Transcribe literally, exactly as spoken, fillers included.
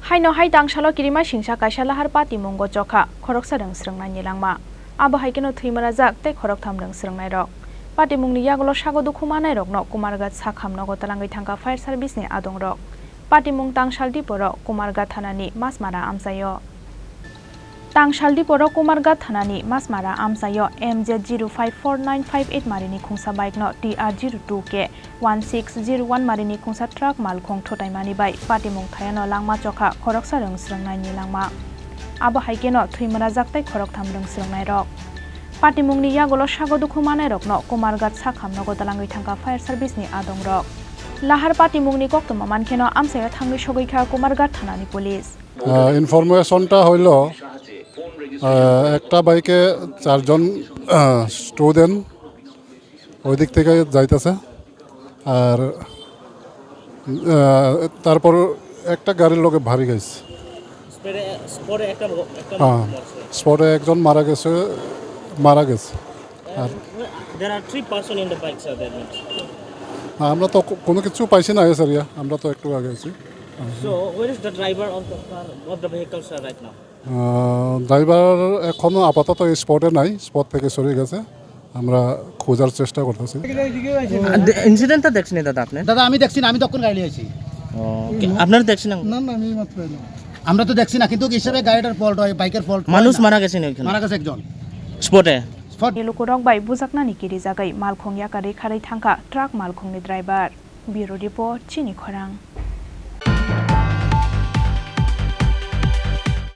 Haino hai tangsalo kirima singsa kaisa lahar patimungo chokha khoroksa rwng srwngnaini langma. Abo hai kheno thwimwrajak tei khoroktham rwng srwngnairok. Patimungni yagulo sago dukhu manairokno Kumarghat sakham nogo talangwi thangkha fire service ni adongrok. Patimung tangsal diporo Kumarghat thanani Masmara amchaio. Tangsal diporo Kumarghat thanani Masmara amchaio M Z zero five four nine five eight marini khungsa bike no T R zero two K one six zero one marini khungsa truck malkhung thutaimani bai patimung thayano langma chokha khoroksa rwng srwngnaini langma. Abo hai kheno thwimwrajak tei khoroktham rwng srwngnairok. Patimungni yagulo sago dukhu manairokno Kumarghat sakham nogo dalangwi thangkha fire service ni adongrok. Lahar patimungni koktwma mankheno amchaio thangwi sogwi kha Kumarghat thanani police. আহ, ইনফরমেশনটা হইল, আহ, একটা বাইকে চারজন, আহ, স্টুডেন্ট ওই দিক থেকে যাইতেছে। আর, আহ, তারপর একটা গাড়ির লগে ভারী গাইছে। স্পটে, স্পটে একটা ম-, একটা হ্যাঁ, মরছে। স্পটে একজন মারা গেছে, মারা গেছে। আর There are three person in the bike, sir, that means. আমরা তো কো-, কোনো কিছু পাইছি না, স্যার, ইয়া, আমরা তো একটু আগে আছি। So, where is the driver of the car, of the vehicle, sir, right now? আহ, ড্রাইভার এখনো আপাতত এই স্পটে নাই, স্পট থেকে সরে গেছে। আমরা খোঁজার চেষ্টা করতেছি। ইনসিডেন্টটা দেখছেন দাদা আপনি? দাদা, আমি দেখছি না, আমি তখন গাড়ি নিয়ে আছি। ও, কি-, আপনারা দেখছেন না? না, না, আমি এই মাত্র এলাম। আমরা তো দেখছি না, কিন্তু হিসাবে গাড়িটার ফল্ট হয়, বাইকের ফল্ট হয় মানুষ না। মারা গেছেন ওইখানে? মারা গেছে একজন। স্পটে? Spot. Lukurok bai bujaknani kirijagwi malkhung yakarwi kharwi thangkha truck malkhungni driver. Bureau Report, Chini Khorang.